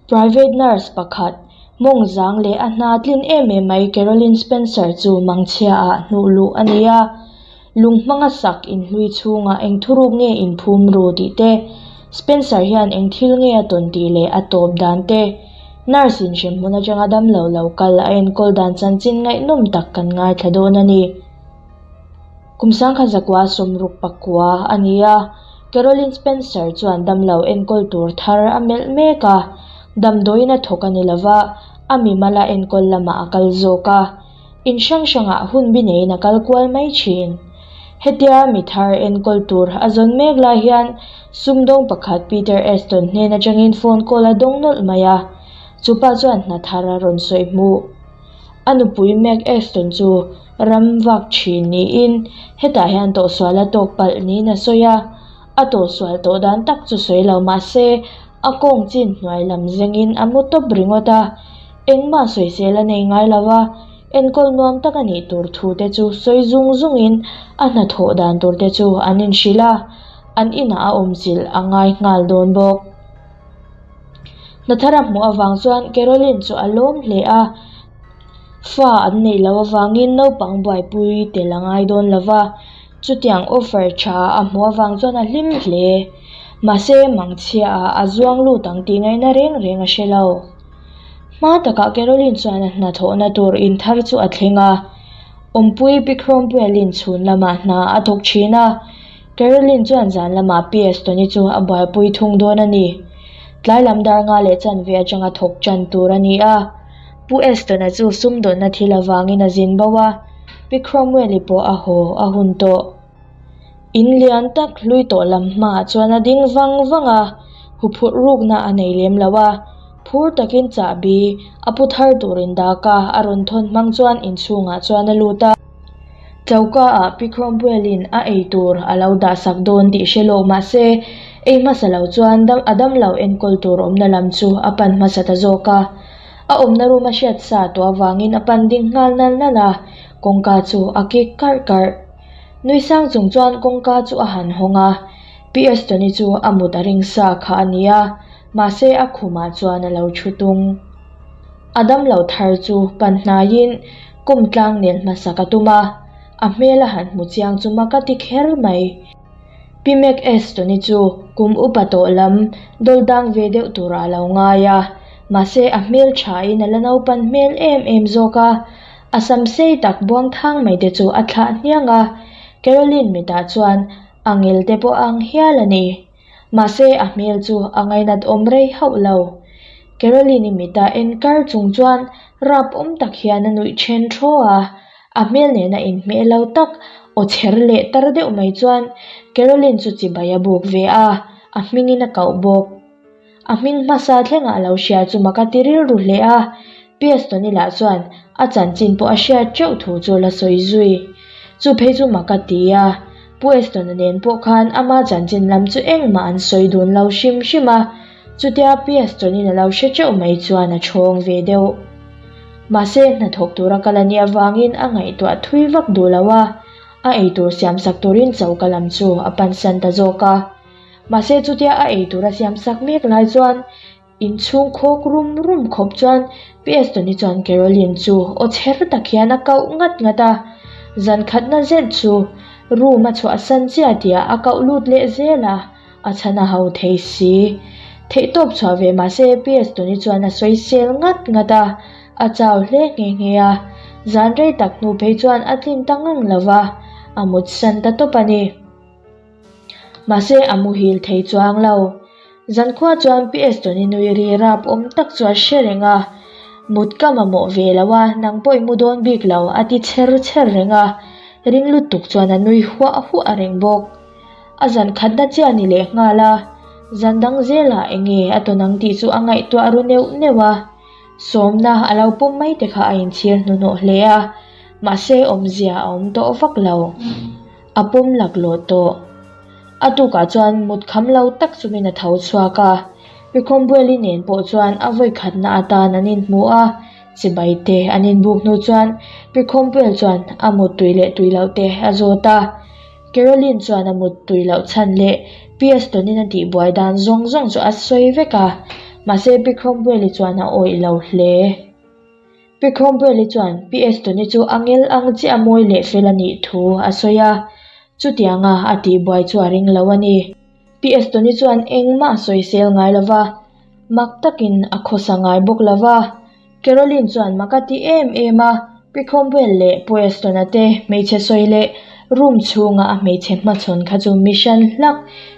Private nurse pakhat, mawng zang leh a hna tlin em em mai Caroline Spencer chu mangchhia ah hnuh luh a ni a. Lung hmanga sak inhlui chhungah eng thuruk nge inphum ru tih te, Spencer hian eng thil nge a tawn tih leh a tawp dan te, nurse in hremhmun atanga damlo lo kal a enkawl dan chanchin ngaihnawm tak kan ngaithla dawn a ni. Kum sangkhat zakua 69 a ni a, Caroline Spencer chuan damlo enkawl tur thar a melh mek a, damdawiin a thawk a ni lova, a mimala enkawl lamah a kal zawk a. In hrang hrangah hun bi neiin a kal kual mai thin. Hetia mi thar enkawl tur a zawn mek lai hian sumdawng pakhat Peter Aston hnen atangin phone call a dawng nawlh mai a, chupa chuan hna thar a rawn sawi hmuh. A nupui Meg Aston chu ram vak thin niin hetah hian tawhsual a tawk palh niin a sawi a, a tawhsual tawh dan tak chu sawi lo mah se a kawng chin hnuai lam zengin a mu tawp ringawt a, engmah sawisel a nei ngai lo a, enkawl nuam tak a nih tur thu te chu sawi zung zungin a hnathawh dan tur te chu an inhrilh a, an inah a awmchilh a ngai nghal dawn bawk. Hna thar a hmuh avang chuan Caroline chu a lawm hle a, fa an neih loh avangin naupang buaipui tel a ngai dawn lo va, chutiang offer tha a hmuh avang chuan a hlim hle. Mahse, mangchhia ah a zuang lut ang tih ngaihna reng reng a hre lo. Hma takah Caroline chuan a hnathawhna tur in thar chu a thleng a, awmpui Pi Cromwell-in chhun lamah hna a thawk thin a, Caroline chuan zan lamah PS Tony chu a buaipui thung dawn a ni. Tlai lam dar nga leh chanve atanga thawk tan tur a ni a. Pu Eston-a chu sumdawnna thil avangin a zin bo a, Pi Cromwell-i pawh a haw a hun tawh. In lian tak hlui tawh lam hmaah chuan a ding vang vang a, huphurh rukna a nei lem lo a. Phur takin chahbi a pu thar turin daka a rawn thawn hmang chuan inchhungah chuan a lut a. Choka ah Pi Cromwell-in a ei tur a lo dah sak dawn tih hre lawk mah se, ei hmasa lo chuan a damlo enkawl tur awmna lam chu a pan hmasa ta zawk a. A awmna room a hriat sa tawh avangin a pan ding nghal nal nal a, kawngka chu a kik karh karh. Nui sang chung chuan kawngka chu a han hawng a, Pi Estoni chu a mut a ring sa kha a ni a, mahse a khumah chuan a lo thu tung. A damlo thar chu pan hnaiin kum tlang nel hmasa ka tum a, a hmel a han hmu chiang chu mak a ti kher mai. Pi Mac Estoni chu kum upa tawh lam dawl dang ve deuh turah a lo ngai a, mahse a hmel thain a la naupan hmel em em zawk a, a sam sei tak buang thang mai te chu a thlah hniang a, Caroline mitah chuan a ngel te pawh a ang hial a ni. Mahse a hmel chu a ngainat awm rei hauh lo. Caroline-i mita en kar chung chuan rap awm tak hian a nuih then thaw a, a hmel nena inhmeh lo tak aw chher leh tar deuh mai chuan Caroline chu chibai a buk ve a, a hmingin a kauh bawk. A hming hmasa thlengah a lo hria chu mak a ti rilru hle a, PS Tony lah chuan a chanchin pawh a hriat teuh thu chu la sawi zui. Chu phei chu mak a ti a, Pu Estona nen pawh khan ama chanchin lam chu engmah an sawi dun lo hrim hrim a, chutia PS Tony-in a lo hre teuh mai chuan a chhawng ve deuh. Mahse, hnathawk tura kal a nih avangin a ngaihtuah thui vak duh lo a, a eitur siamsak turin choka lam chu a pansan ta zawk a. Mahse chutia a ei tura siam sak mek lai chuan inchhung khawk rum rum khawp chuan PS Tony chuan Caroline chu aw chher tak hian a kauh ngat ngat a, zan khatna zet chu room a chhuahsan chiah tihah a kauh lut leh zel a, a chhan a ho thei si. Theihtawp chhuah ve mahse PS Tony chuan a sawi sel ngat ngat a, a chau hle nghe nghe a, zan rei tak hnu phei chuan a tlin ta ngang lo va, a mutsan ta tawp a ni. Mahse a muhil thei chuang lo. Zankhua chuan PS Tony nui ri rap awm tak chu a hre reng a, Mut ka mamawh ve lo a, nang pawh i mu dawn bik lo a ti chher chher reng a, ring lutuk chuan a nui huah huah reng bawk. A zan khatna chiah ni leh nghal a, zan dang zelah eng nge a tawn ang tih chu a ngaihtuah ru neuh neuh a, sawmna a lo pawm mai te kha a inchhir hnuhnawh hle a, mahse awmzia a awm tawh vak lo. A pawm laklawh tawh. A tukah chuan mut kham lo tak chungin a tho chhuak a. Pi Khawmbueli nen pawh chuan a vawi khatna atan an inhmu a, chibai te an inbuk hnu chuan Pi Khawmbuel chuan a mut tui leh tui loh te a zawt a. Caroline chuan a mut tui loh chhan leh PS Tonin a tihbuai dan zawng zawng chu a sawi vek a. Mahse Pi Cromwell-i chuan a awih lo hle. Pi Cromwell-i chuan Pi Eston-i chu a ngel ang chiah a mawi leh fel a nih thu a sawi a, chutianga a tihbuai chu a ring lo a ni. Pi Eston-i chuan engmah a sawisel ngai lo va, mak takin a khawsa ngai bawk lo va. Caroline chuan mak a ti em em a, Pi Cromwell leh Pu Eston-a te hmeichhe sawi leh room chhunga a hmeichhe hmachhawn kha chu mission hlak,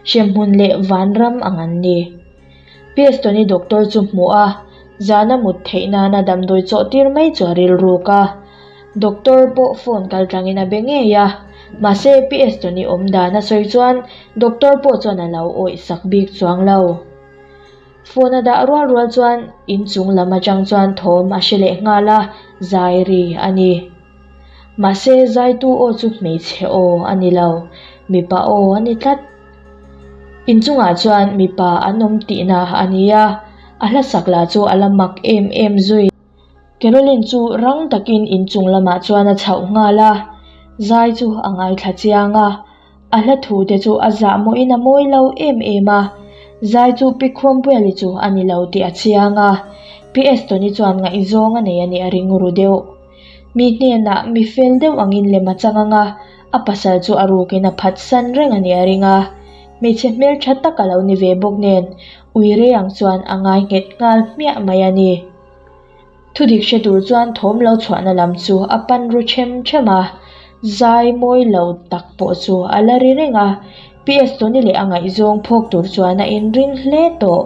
hremhmun leh vanram ang an ni. Pi Eston-i doctor chu hmuh a, zana mut theih nana damdawi chawh tir mai chu a rilruk a. Doctor pawh phone kal tlangin a be ngei a, mahse Pi Eston-i awm dan a sawi chuan doctor pawh chuan a lo awih sak bik chuang lo. Phone a dah rual rual chuan inchung lam atang chuan thawm a hre leh nghal a, zai ri a ni. Mahse zaitu aw chu hmeichhe aw a ni lo, mipa aw a ni tlat. Inchungah chuan mipa an awm tihna a ni a, a hlasak lah chu a la mak em em zui. Caroline chu rang takin inchung lamah chuan a chhoh nghal a, zai chu a ngaithla chiang a. A hla thu te chu a zah mawhin a mawi lo em em a, zai chu Pi Cromwell-i chu a ni lo tih a chiang a, Pi Eston-i chuan ngaihzawng a nei a nih a ring ru deuh. Mi hnenah mi fel deuh angin lem a chang ang a, a pasal chu a rukin a phatsan reng a nih a ring a. Hmeichhe hmeltha tak a lo ni ve bawk nen, ui rei ang chuan a ngai nghet nghal hmiah mai a ni. Thudik hre tur chuan thawm lo chhuahna lam chu a pan ru ṭhem ṭhem a, zai mawi lo tak pawh chu a la ri reng a, PS Tony leh a ngaihzawng phawk tur chuan a inring hle tawh.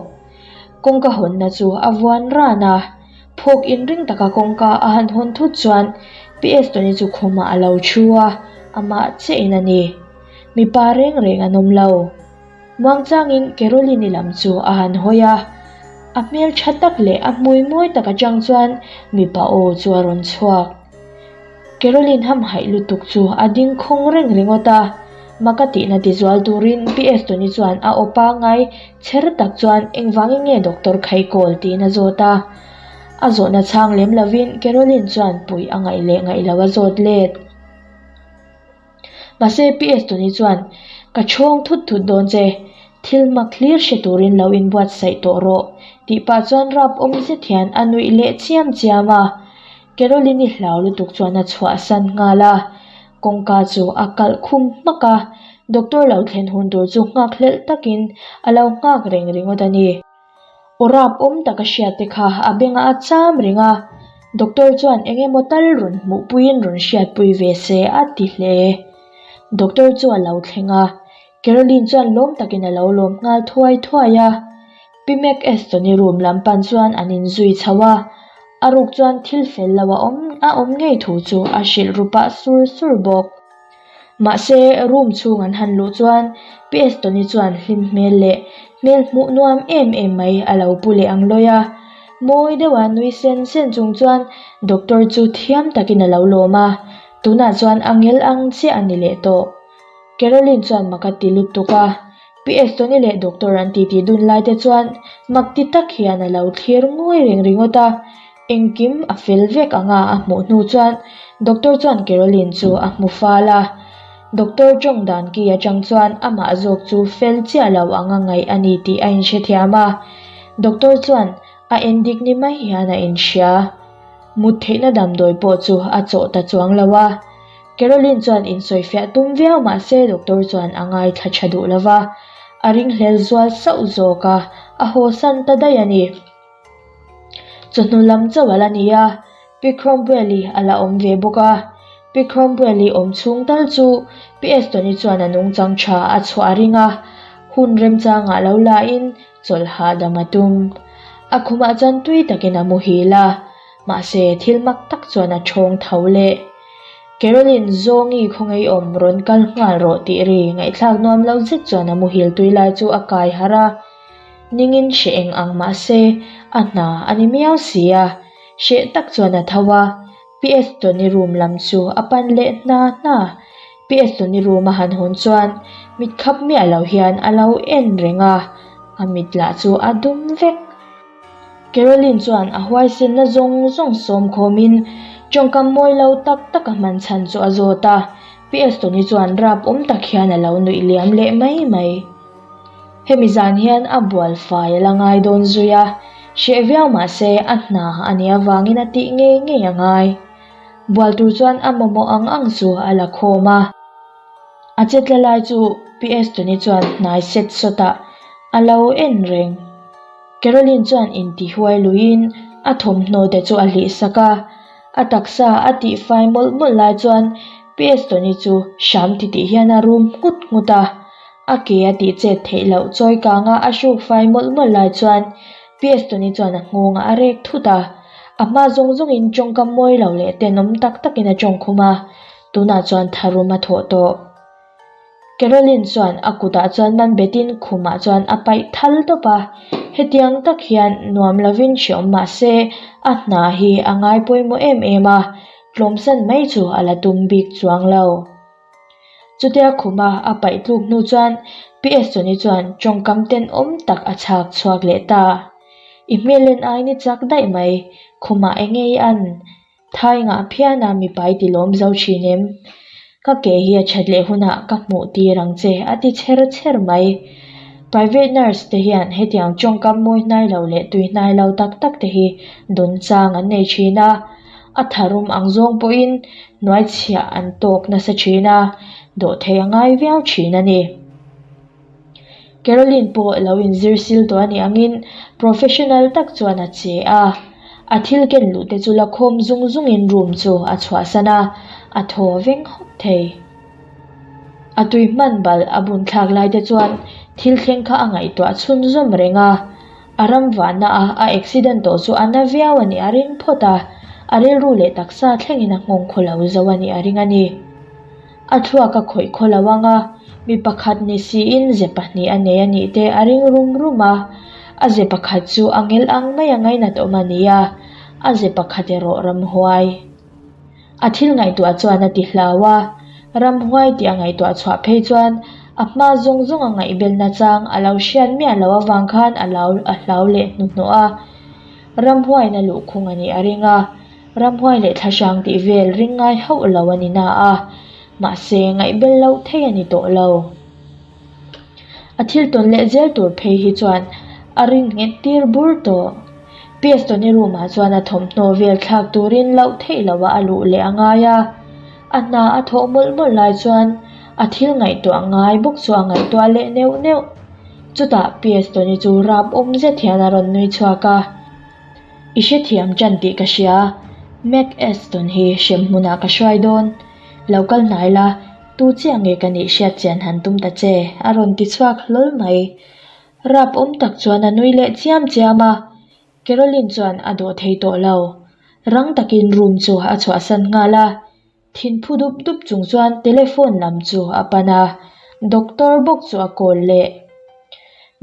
Kawngka hawnna chu a vuan ran a, phawk inring taka kawngka a han hawn thut chuan PS Tony chu khumah a lo ṭhu a, amah chiahin a ni. Mipa reng reng an awm lo. Muangchangin Caroline-i lam chu a han hawi a, a hmel tha tak leh a hmui mawi tak atang chuan mipa aw chu a rawn chhuak. Caroline hamhaih lutuk chu a ding khawng reng ringawt a, mak a tihna tizual turin Pi Estoni chuan a aw pangngai chher tak chuan engvangin nge doctor khai kawl tiin a zawt a. A zawhna chhang lem lovin Caroline chuan puih a ngaih leh ngaih lo a zawt let. Mahse PS Tuni chuan, Ka chhawng thut thut dawn che, thil hmak hlir hre turin lo inbuatsaih tawh rawh, tih pah chuan rap awm zet hian a nuih leh chiam chiam a. Caroline-i hlau lutuk chuan a chhuahsan nghal a, kawngka chu a kalh khum hmak a, doctor lo thlen hun tur chu nghak hlelh takin a lo nghak reng ringawt a ni. Aw rap awm tak a hriat te kha a bengah a cham reng a, doctor chuan eng emaw tal rawn hmuhpuiin rawn hriatpui ve se a ti hle. Doctor chu a lo thleng a, Caroline chuan lawm takin a lo lawm nghal thuai thuai a. Pi Mac Estoni room lam pan chuan an inzui chho a, a ruk chuan thil fel lo a awm a awm ngei thu chu a hrilh ru pah sur sur bawk. Mahse, room chhung an han luh chuan Pi Estoni chuan hlim hmel leh hmel hmuh nuam em em mai a lo pu leh ang lawi a. Mawi deuha nui sen sen chung chuan doctor chu thiam takin a lo lawm a, tunah chuan a ngel ang chiah a ni leh tawh. Caroline chuan mak a ti lutuk a, Pi Estoni leh doctor an titi dun lai te chuan mak ti tak hian a lo thlir ngawi reng ringawt a. Engkim a fel vek anga a hmuh hnu chuan doctor chuan Caroline chu a hmu fal a, doctor tawng dan ki atang chuan amah zawk chu fel chiah lo anga ngaih a ni tih a inhrethiam a, doctor chuan a endik ni mai hian a inhria. Mut theihna damdawi pawh chu a chawh ta chuang lo a, Caroline chuan insawifiah tum viau mah se doctor chuan a ngaithla tha duh lo va, a ringhlel zual sauh zawk a, a hawsan ta daih a ni. Chawhnu lam chauh a la ni a, Pi Cromwell-i a la awm ve bawk a. Pi Cromwell-i awm chhung tal chu Pi Estoni chuan a nungchang tha a chhuah a ring a, hun remchangah lo lain chawlh hahdam a tum. A khumah chuan tui takin a muhil a, mahse thil mak tak chuan a thawng tho leh. Caroline Zawngi khawngeiawm rawn kal nghal rawh tih ri ngaihthlak nuam lo zet chuan a muhil tui lai chu a kai harh a. Ningin hreh eng ang mah se, a hna a ni miau si a, hreh tak chuan a tho a, PS Tony room lam chu a pan leh hna hna. PS Tony room a han hawn chuan mit khap miah lo hian a lo en reng a, a mit lah chu a dum vek. Caroline chuan a huaisenna zawng zawng sawm khawmin tawngkam mawi lo tak tak a hman chhan chu a zawt a, PS Tony chuan rap awm tak hian a lo nuih liam leh mai mai. Hemi zan hian a bual fai a la ngai dawn zui a, hreh viau mah se a hna a nih avangin a tih ngei ngei a ngai. Bual tur chuan a mamawh ang ang chu a la khawm a. A chetla lai chu Pi Estoni chuan hnai set sawtah a lo en reng. Caroline chuan intihuai luiin a thawmhnaw te chu a hlih sak a, a taksa a tihfai mawlh mawlh lai chuan Pi Estoni chu hram titih hian a rum nghut nghut a, a ke a tih chet theih loh chawi kanga a hruk fai mawlh mawlh lai chuan Pi Estoni chuan a nghawngah a rek thut a, a hma zawng zawngin tawngkam mawi lo leh tenawm tak takin a tawngkhum a, tunah chuan tharum a thawh tawh. Caroline chuan a kutah chuan man betin khumah chuan a paih thal tawp a, hetiang tak hian nuam lovin hreawm mah se a hna hi a ngai pawimawh em em a, tlawmsan mai chu a la tum bik chuang lo. Chutia khuma a paih tluk hnu chuan Pi Estoni chuan tawngkam tenawm tak a chhak chhuak leh ta. I hmel len aiin i chak daih mai, khumah enge i an? Thai ngah phian a mipai ti lawm zo thin em? Ka ke hi a that leh hunah ka hmuh tir ang che a ti chher chher mai. Private nurse te hian hetiang tawngkam mawi hnai lo leh tui hnai lo tak tak te hi dawn chang an nei thin a, a tharum ang zawng pawhin hnuaichhiah an tawk nasa thin a, dawhthei a ngai viau thin a ni. Caroline pawh lo inzir sil tawh a nih angin professional tak chuan a che a, a thil ken luh te chu la khawm zung zungin room chu a chhuahsan a, a thaw veng hawk thei. A tui hman balh a bun thlak lai te chuan thil thleng kha a ngaihtuah chhunzawm reng a, a ram vahna a a accident tawh chu a na viau a nih a ring phawt a, a rilru leh taksa thlengin a nghawng khaw lo zo a nih a ring a ni. A thluak a khawih khaw lo ang a, mi pakhat ni siin ze pahnih a nei a nih te a ring rum rum a. A ze pakhat chu a ngel ang mai a ngainat awm a ni a, a ze pakhat erawh ramhuai. A thil ngaihtuah chuan a ti hlau a, ramhuai tih a ngaihtuah chhuah phei chuan a hma zawng zawng a ngaihbelna chang a lo hriat miah loh avang khan a lo a hlau leh hnuhnawh a. Ramhuain a luhkhung a nih a ring a. Ramhuai leh thlahrang tih vel ring ngai hauh lo a ni na a, mahse ngaihbel loh thei a ni tawh lo. A thil tawn leh zel tur phei hi chuan a rin nghet tir bur tawh. PS Tony room ah chuan a thawmhnaw vel thlak turin loh theih loh a a luh leh a ngai a, a hna a thawh mawlh mawlh lai chuan a thil ngaihtuah ngai bawk chu a ngaihtuah leh neuh neuh. Chutah PS Tony chu rap awm zet hian a rawn nui chhuak a. I hrethiam ṭan tih ka hria, Mac Aston hi hrem hmunah ka hruai dawn. Lo kal hnai la, tu chiah nge ka nih hriat chian han tum ta che, a rawn ti chhuak hlawl mai. Rap awm tak chuan a nui leh chiam chiam a, Caroline chuan a dawh thei tawh lo. Rang takin room chu a chhuahsan nghal a. Thinphu dup dup chung chuan telephone lam chu a pan a, doctor bawk chu a call leh.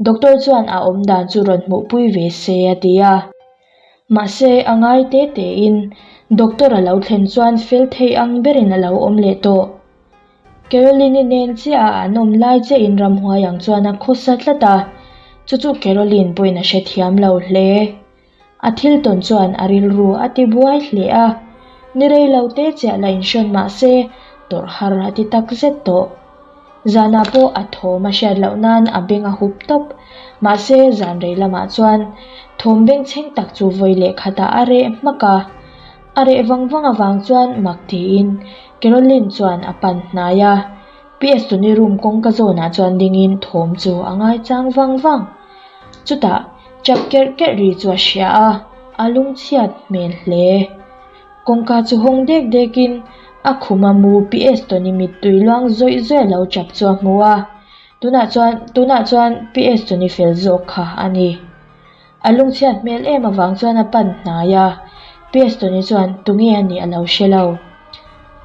Doctor chuan a awm dan chu rawn hmuhpui ve se a ti a. Mahse a ngai te tein doctor a lo thlen chuan fel thei ang berin a lo awm leh tawh. Caroline-i nen chiah a an awm lai chiahin ramhuai ang chuan a khawsa tlat a, chu chu Caroline pawhin a hrethiam lo hle. A thil tawn chuan a rilru a ti buai hle a, ni rei lo te chiah la inhrawn mah se tawrh har a ti tak zet tawh. Zanah pawh a thawm a hriat loh nan a beng a hup tawp, mahse zan rei lamah chuan thawm bengchheng tak chu vawi leh khatah a reh hmak a. A reh vang vang avang chuan mak tiin Caroline chuan a pan hnai a, PS Tony room kawngka zawnah chuan dingin thawm chu a ngaichang vang vang. Chutah chap kerh kerh ri chu a hria a, a lungchhiat hmel hle. Kawngka chu hawng dek dekin a khuma mu PS Tony mittui luang zawih zawih lo chap chu a hmu a, tunah chuan tunah chuan PS Tony fel zawk kha a ni. A lungchhiat hmel em avang chuan a pan hnai a, PS Tony chuan tunge a nih a lo hre lo.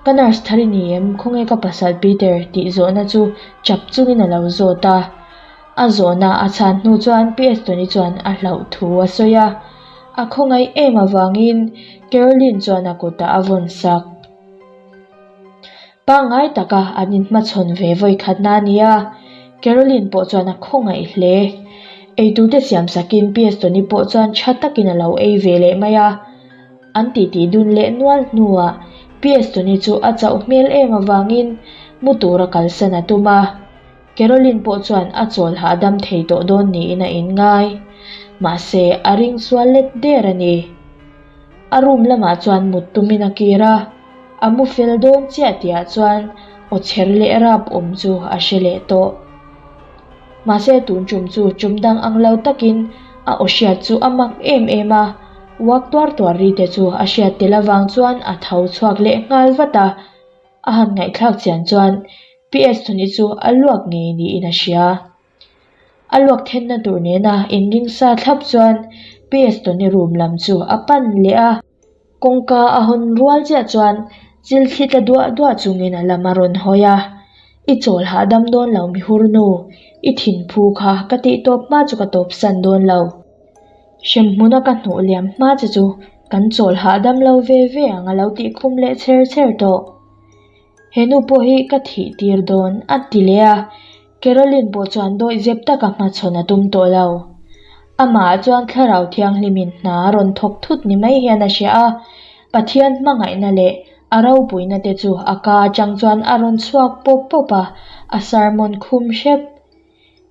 Ka nurse thar i ni em? Khawnge ka pasal Peter? tih zawhna chu chap chungin a lo zawt a. A zawhna a chhan hnu chuan PS Tony chuan a hlauh thu a sawi a, a khawngaih em avangin Caroline chuan a kutah a vawn sak. Pangngai taka an inhmachhawn ve vawi khatna a ni a, Caroline pawh chuan a khawngaih hle. Eiturte siam sakin PS Tony pawh chuan tha takin a lo ei ve leh mai a. An titi dun leh nual hnuah PS Tony chu a chauh hmel em avangin mu tura kalsan a tum a. Caroline pawh chuan a chawl hahdam thei tawh dawn niin a inngai. Mahse, a ring sual let der a ni. A room lamah chuan mut tumin a kir a, a mu fel dawn chiah tihah chuan aw chher leh rap awm chu a hre leh tawh. Mahse, tun tum chu tum dang ang lo takin a aw hriat chu a mak em em a, uak tuar tuar ri te chu a hriat tel avang chuan a tho chhuak leh nghal vat a. A han ngaihthlak chian chuan PS Thawni chu a luak ngei niin a hria. A luak thenna tur nena inring sa thlap chuan PS Tawni room lam chu a pan leh a. Kawngka a hawn rual chiah chuan chil thli tla duah duah chungin a lam a rawn hawi a. I chawl hahdam dawn lo mihur nu, i thinphu kha ka tih tawp hma chu ka tawp san dawn lo. Hremhmuna ka hnuh liam hma che chu kan chawl hahdam lo ve ve ang a lo tih khum leh chher chher tawh. He nu pawh hi ka thih tir dawn a ti leh a, Caroline pawh chuan dawih zep taka hmachhawn a tum tawh lo. Amah chuan Thlarau Thianghlimin hna a rawn thawk thut ni mai hian a hria a, Pathian hmangaihna leh a ropuina te chu a ka atang chuan a rawn chhuak pawp pawp a, a sermon khum hrep.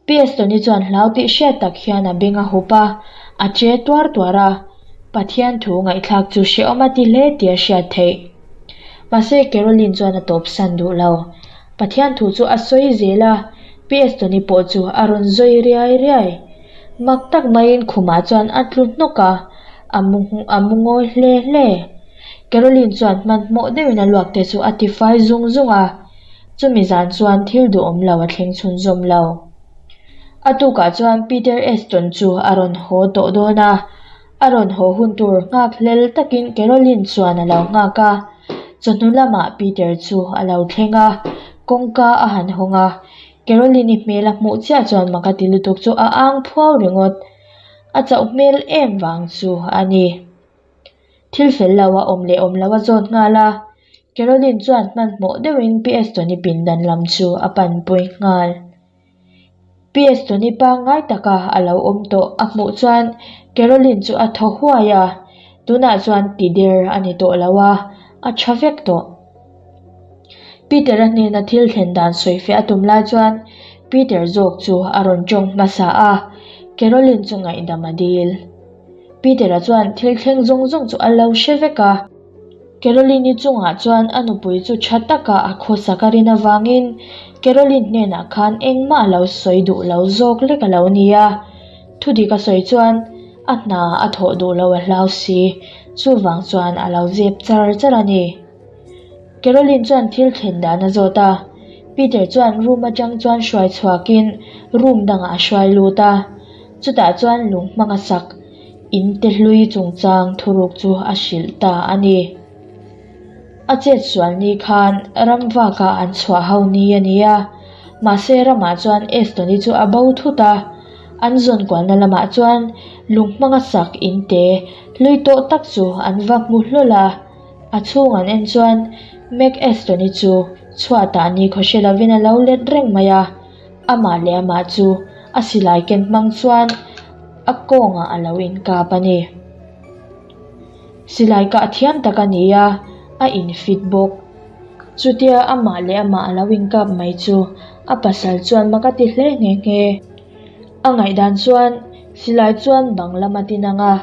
PS Tony chuan hlau tih hriat tak hian a beng a hup a, a che tuar tuar a, Pathian thu ngaihthlak chu hrehawm a ti hle tih a hriat theih. Mahse Caroline chuan a tawpsan duh lo. Pathian thu chu a sawi zel a, PS Tony pawh chu a rawn zawi riai riai. Mak tak maiin khumah chuan a tlu hnawk a, a mu a mu ngawi hle hle. Caroline chuan hmanhmawh deuhin a luak te chu a tifai zung zung a. Chumi zan chuan thil duhawm lo a thleng chhunzawm lo. A tukah chuan Peter Eston chu a rawn haw tawh dawn a, a rawn haw hun tur nghak hlel takin Caroline chuan a lo nghak a. Chawhnu lamah Peter chu a lo thleng a, kawngka a han hawng a, Caroline-i hmel a hmuh chiah chuan mak a ti lutuk chu a ang phuau ringawt. A chauh hmel em vang chu a ni. Thil fel lo a awm leh awm lo a zawt nghal a, Caroline chuan hmanhmawh deuhin PS Tony pindan lam chu a panpui nghal. PS Tony pangngai taka a lo awm tawh a hmuh chuan Caroline chu a thaw huai a, tunah chuan ti der a ni tawh lo a, a tha vek tawh. Peter-a hnena thil thlen dan sawifiah a tum lai chuan Peter zawk chu a rawn tawng hmasa a, Caroline chu ngaihdam a dil. Peter-a chuan thil thleng zawng zawng chu a lo hre vek a. Caroline-i chungah chuan a nupui chu tha taka a khawsak a rin avangin Caroline hnenah khan engmah a lo sawi duh lo zawk lek a lo ni a. Thudik a sawi chuan a hna a thawh duh lo a hlau si, chuvang chuan a lo zep char char a ni. Caroline chuan thil thlen dan a zawt a, Peter chuan room atang chuan hruai chhuakin room dangah a hruai lut a, chutah chuan lung hmang a sak in te hlui chungchang thuruk chu a hrilh ta a ni. A chet sual ni khan ram vaka an chhuah ho ni a ni a, mahse ramah chuan Estoni chu a bo thut a, an zawn kualna lamah chuan lung hmang a sak in te hlui tawh tak chu an va hmu hlawl a. A chhung an en chuan Mac Estoni chu chhuatah ni khaw hre lovin a lo let reng mai a, amah leh amah chu a silai ken hmang chuan a kawngah a lo inkap a ni. Silai kah thiam tak a ni a, a infit bawk. Chutia amah leh amah a lo inkap mai chu a pasal chuan mak a ti hle nghe nghe. A ngaihdan chuan silai chuan bang lam a tin ang a.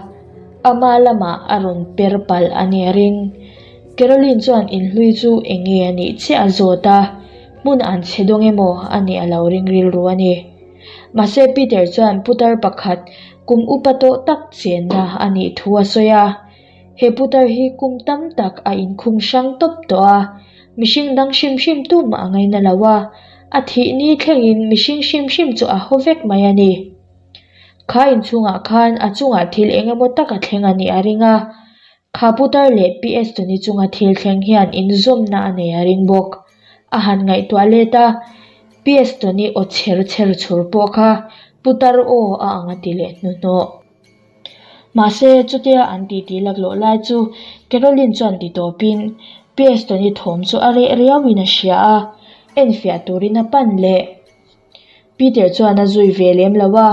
Ama lamah a rawn per palh a ni a ring. Caroline chuan inhlui chu eng nge a nih chiah a zawt a, hmun an chhe dawng emaw a nih a lo ring rilru a ni. Mahse Peter chuan putar pakhat kum upa tawh tak chenna a nih thu a sawi a. He putar hi kum tam tak a inkhung hrang tawp tawh a, mihring dang hrim hrim tumah a ngaina lo a, a thih ni thlengin mihring hrim hrim chu a haw vek mai a ni. Kha inchhungah khan a chungah thil eng emaw tak a thleng a nih a ring a, kha putar leh PS Tony chunga thil thleng hian inzawmna a nei a ring bawk. A han ngaihtuah let a, PS Tony aw chher chher chhur pawh kha putar aw a ang a ti leh hnuhnawh. Mahse, chutia an titi laklawh lai chu Caroline chuan ti tawpin PS Tony thawm chu a reh riauin a hria a, enfiah turin a pan leh. Peter chuan a zui ve lem lo a,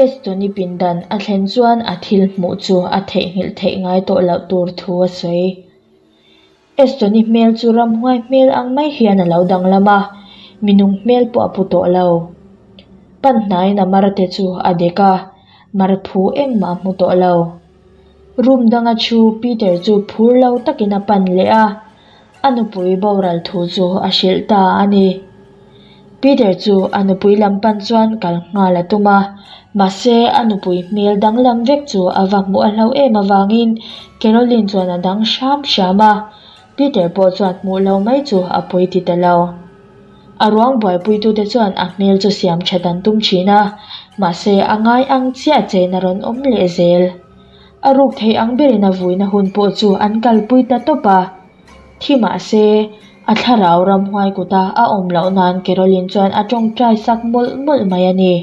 Estoni pindan a thlen chuan a thil hmuh chu a theihnghilh theih ngai tawh loh tur thu a sawi. Estoni hmel chu ramhuai hmel ang mai hian a lo danglam a, Minung hmel pawh a pu tawh lo. Pan hnaiin a mar te chu a dek a, mar phu engmah a hmu tawh lo. Room danga thu Peter chu phur lo takin a pan leh a, a nupui boral thu chu a hrilh ta a ni. Peter chu a nupui lam pan chuan kal nghal a tum a, mahse a nupui hmel danglam vek chu a va hmuh a hlo em avangin Caroline chuan a dang hram hram a, Peter pawh chuan hmuh lo mai chu a pawi ti ta lo. A ruang buaipuitute chuan a hmel chu siam that an tum thin a, mahse a ngai ang chiah chein a rawn awm leh zel. A ruk theih ang berin a vuina hun pawh chu an kalpui ta tawp a. Thi mahse, a thlarau ramhuai kuta a awm loh nan Caroline chuan a tawngtai sak mawlh mawlh mai a ni.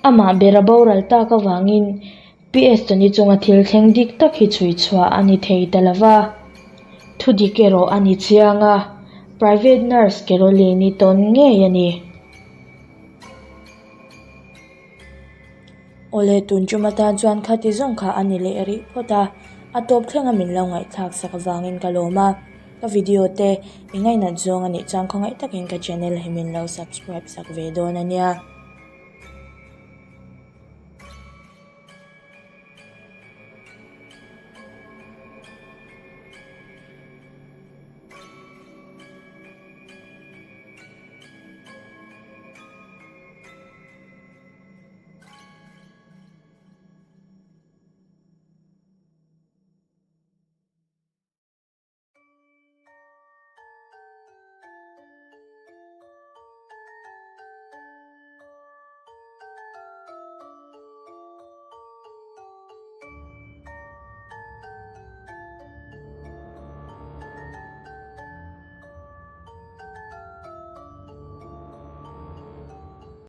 Amah ber a boral tak avangin PS Tony chunga thil thleng dik tak hi chhui chhuah a ni thei ta lo va. Thu dik erawh a ni chiang a, private nurse Caroline-i tawn ngei a ni. Awle tun tum atan chuan khati zawng kha a ni leh rih phawt a, a tawp thlenga min lo ngaihthlak sak avangin ka lawm a, ka video te i ngainat zawng a nih chuan khawngaih takin ka channel hi min lo subscribe sak ve dawn a nia.